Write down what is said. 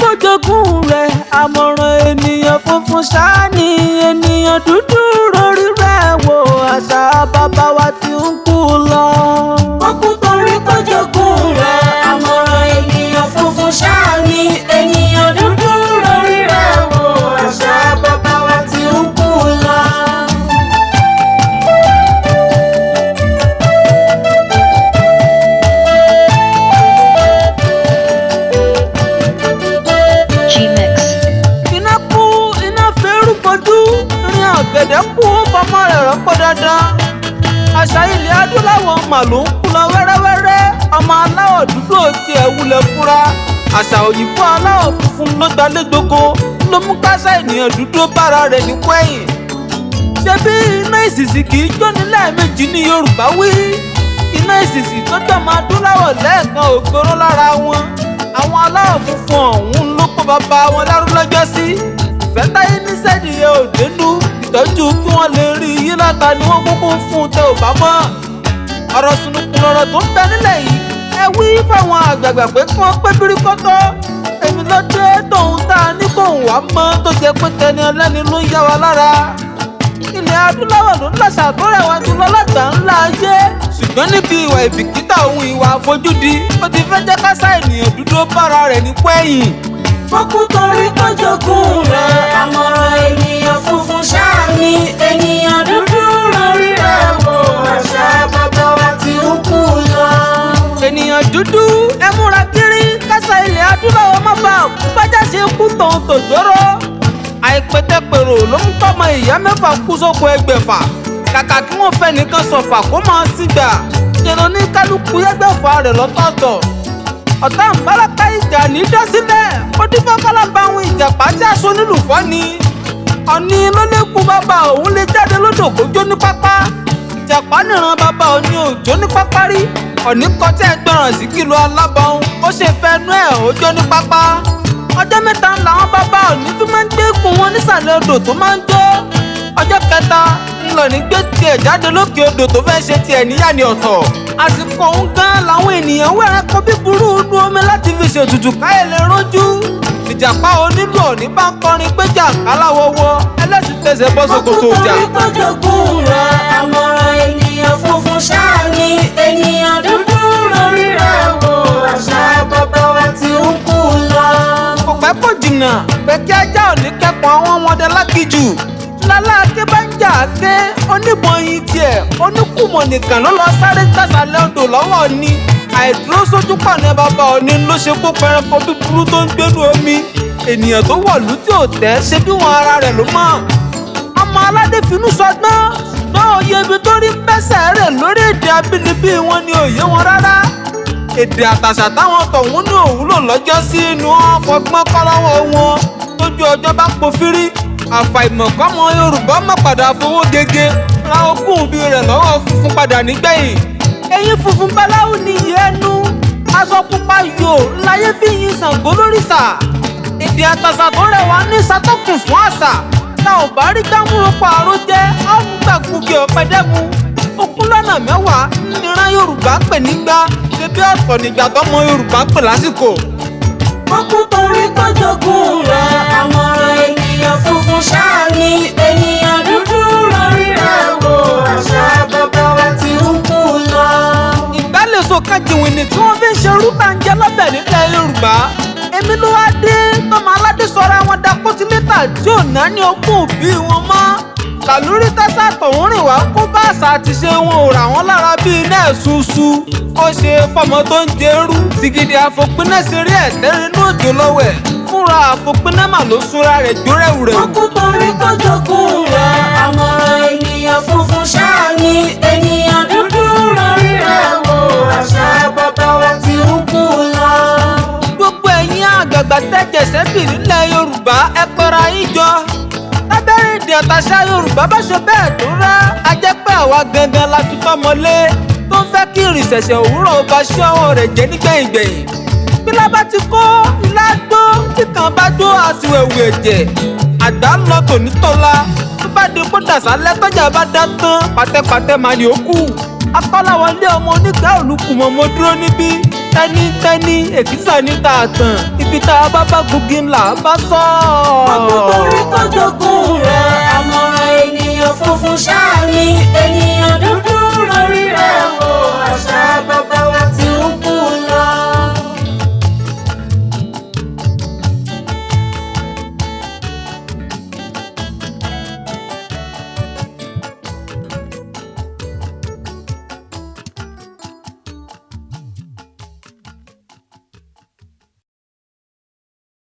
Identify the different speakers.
Speaker 1: kó jogún rẹ̀, àmọ̀ràn ènìyàn funfun ṣáá ni ènìyàn dúdú rórí rẹ̀ wò, àṣà bàbá wa ti ń kú lọ.
Speaker 2: Ó kú torí kó jogún rẹ̀, àmọ̀ràn ènìyàn funfun ṣáá ni ènìyàn dúdú rórí rẹ̀ wò, àṣà bàbá wa ti ń kú lọ.
Speaker 3: G-Mix.
Speaker 1: Iná kú, iná fẹ́rù bojú, rin ọ̀gẹ̀dẹ̀ kú, fọmọ rẹ̀ rọ́pò dandan. Àṣà ilẹ̀ adúláwọ̀ mà ló ń kú lọ wẹ́rẹ́wẹ́rẹ́, ọmọ aláwọ̀ dúdú ò tiẹ̀ wulẹ̀ fura. Àṣà òyìnbó aláwọ̀ funfun ló gbalé gbogbo, ló mú káṣá ènìyàn dúdú bára rẹ̀ ní kwẹ́yìn. Ṣebí iná ìsìsì kì í jóni lẹ́ẹ̀mejì ní Yorùbá wí. Iná ìsìsì tó jọmọ adúláwọ̀ lẹ́ẹ̀kan ògbóró lára wọn. Àwọn aláwọ̀ funfun ọ̀hún ló kó bàbá wọn lárú lọ́jọ́ sí. Ìfẹ́táyé ní sẹ́dìyẹ òdenu, ìtọ́jú kí wọ́n lè rí iyí láta ni wọ́n kúkú ń fún un tẹ ò bá mọ́. Ọ̀rọ̀ sùnùkùn lọ̀rọ̀ tó ń bẹ nílẹ̀ yìí. Ẹ wí fáwọn àgbààgbà pé kí wọ́n pé bíríkọ́tọ́. Èmi ló dé tóun tá a ní kóun wá mọ́ tó jẹ́ pé tẹni ọlẹ́ni ló ń yá wa lára. Ilẹ̀ adúláwọ̀ ló lọ́sà tó rẹwà jùlọ lágbà ńlá ayé. Ṣùgbọ́n níbi ìwà ìbìkítà òun ìwà àfojúdi, ó ti fẹ́ jẹ́ káṣá ènìyàn dúdú bára rẹ̀ ní pẹ́yìn.
Speaker 2: Ó kú torí kó jogún rẹ̀, àmọ̀ràn ènìyàn funfun ṣáá ni ènìyàn dúdú rórí rẹ̀ wò, àṣà bàbá wa ti ń kú lọ.
Speaker 1: Ènìyàn dúdú, ẹ múra kiri, káṣá ilẹ̀ adúláwọ̀ má bàa kú bájá ṣe kú tòun tòjóró. Àìpẹtẹpẹrò ló ń tọmọ ìyá mẹ́fà kú sóko ẹgbẹ̀fà. Kàkà kí wọ́n fẹ́ nìkan sọ̀fà kó máa sígbà. Ṣèlú ní kálukú yẹ́gbẹ̀fà rẹ̀ lọ́tọ̀ọ̀tọ̀. Ọ̀tá ń bálákà ìjà ní dásílẹ̀, ó dífá kálábà àwọn ìjàpá tí aṣọ onílùfọ́ ni. Ọ̀ní ló lékun bàbá òun lè jáde lódò kó jó ní pápá. Ìjàpá níran bàbá òní ò jó ní pápá rí. Ọ̀ní kọjá ẹgbẹ̀rún sí kìlọ̀ alábàáhùn, ó ṣe fẹnu ẹ̀ ó jó ní pápá. Ọjọ́ mẹ́ta làwọn bàbá òní fi máa ń gbégun wọn nísàlẹ̀ odò tó máa ń jó. Ọjọ́ kẹta ńlọrin gbé tiẹ̀ jáde lókè odò tó fẹ́ ṣe tiẹ̀ níyà ní ọ̀tọ̀. Àsìkò òun gan làwọn ènìyàn wẹ̀rẹ̀ kọ bíburú inú omi láti fi ṣètùtù káyè lè rójú. Ìjàpá onílù ọ̀ní bá ń kọrin pé jàǹkálá wọ́wọ́, ẹlẹ́sìn tẹsẹ̀ bọ́
Speaker 2: Ó kú
Speaker 1: ṣòkòtò ìjà.
Speaker 2: torí kó jogún rẹ̀, àmọ̀ràn ènìyàn funfun ṣáá ni ènìyàn dúdú rórí rẹ̀ wò, àṣà bàbá wa ti ń kú lọ.
Speaker 1: Kò pẹ́ kò jìnnà pé kí ajá òní kẹ́kọ̀ọ́ àwọn ọmọdé lákìjù. Lálá ké bá ń jà ké, oníbọn yin tiẹ̀, oníkùmọ̀ nìkan ló lọ sáré gbàsàlẹ̀ odò lọ́wọ́ ni. Àìdúró sójú pàná bàbá òní ló ṣe kó pẹranko búburú tó ń gbénu omi. Ènìyàn tó wọ̀lú tí ò tẹ́ ṣe bí wọn ara rẹ̀ ló mọ̀. Ọmọ aládé finú sọgbọ́n, ṣùgbọ́n òye ibi tó rí bẹ́sẹ̀ rẹ̀ lórí èdè abínibí wọn ni òye wọn rárá. Èdè àtàṣà táwọn tọ̀hún ní òwúlò lọ́jọ́ sí inú wọn fọgbọ́n kọ́ lọ́wọ́ wọn. Tójú ọjọ́ bá pofírí, àfàìmọ̀ kọ́mọ Yorùbá má padà fowó gege ra ogún òbí rẹ̀ lọ́wọ́ funfun padà nígbẹ̀yìn. Eyín funfun báláwo ni ìyẹ́ ẹnu, aṣọ pupa yòó láyé fi yin Ṣàngó lórìṣà. Èdè àtàṣà tó rẹwà ní ṣàtọ́kùn fún àṣà. Tá ò bá rí gbámúròpọ̀ àrùn jẹ́, á mú gbàgbùgì ọ̀pẹ dẹ́mu. Ogún lọ́nà mẹ́wàá níran Yorùbá pè nígbà, ṣebí ọ̀tọ̀ nígbà tọ́mọ Yorùbá pè lásìkò.
Speaker 2: Ó kú torí kó jogún rẹ̀, àmọ̀ràn ènìyàn funfun ṣáá ni ènìyàn dúdú rórí rẹ̀ wò, àṣà bàbá wa ti ń kú lọ.
Speaker 1: Ìgbálẹ̀sọ kájìwìnì tí wọ́n fi ń ṣe rúbà ń jẹ lọ́bẹ̀ nílẹ̀ Yorùbá. Èmi ló wá dé tọ́mọ aládé sọra wọn da kótílétà tí ò ná ní ogún òbí wọn mọ́. Làlúrí tásà tọ̀hún rìn wá kó bá àṣà àti ṣe wọn ò rà wọ́n lára bí iná ẹ̀sùsù. Ó ṣe fọmọ tó ń jẹrú. Sìgìdì àfòpiná ṣe rí ẹ̀tẹ́rẹ́ inú òjò lọ́wọ́ ẹ̀. Fúnra àfòpiná mà ló súnra rẹ̀ jó rẹ̀wùrẹ̀wù.
Speaker 2: Ó kú torí kó jogún rẹ̀, àmọ̀ràn ènìyàn funfun ṣáá ni ènìyàn dúdú rórí rẹ̀ wò, àṣà bàbá wa ti ń kú lọ.
Speaker 1: Gbogbo ẹ̀yin àgbààgbà tẹ́jẹ̀ sẹ́bì nílẹ̀ Yorùbá, ẹ pẹ́ra yín jọ. Lábẹ́rẹ́ èdè àtàṣà Yorùbá bá ṣe bẹ́ẹ̀ tó rá, a jẹ́ pé àwa gangan la fi tọ́mọlé tó ń fẹ́ kí ìrìnsẹ̀sẹ̀ òwúrọ̀ ọba ṣé ọwọ́ rẹ̀ jẹ́ nígbẹ̀yìngbẹ̀yìn. Bí lábá ti kó ilá gbó, tí kan bá jó àsìwẹ̀wù ẹ̀jẹ̀. Àgbà ń lọ tòní tọ́la, tó bá di kó dàsálẹ̀ tọ́jà bá dá tán, pàtẹ́pàtẹ́ máa ní ó kù. Akọ́láwọlé ọmọ onígbà olùkùmọ̀ mo dúró níbí. Tẹ́nítẹ́ní èkìsà níta àtàn. Ibi Ibi tá a bá bá gungi là á bá sọ.
Speaker 2: Wọ́n kú torí tó jogún rẹ̀. Àmọ̀ràn ènìyàn funfun ṣáà ni ènìyàn dúdú.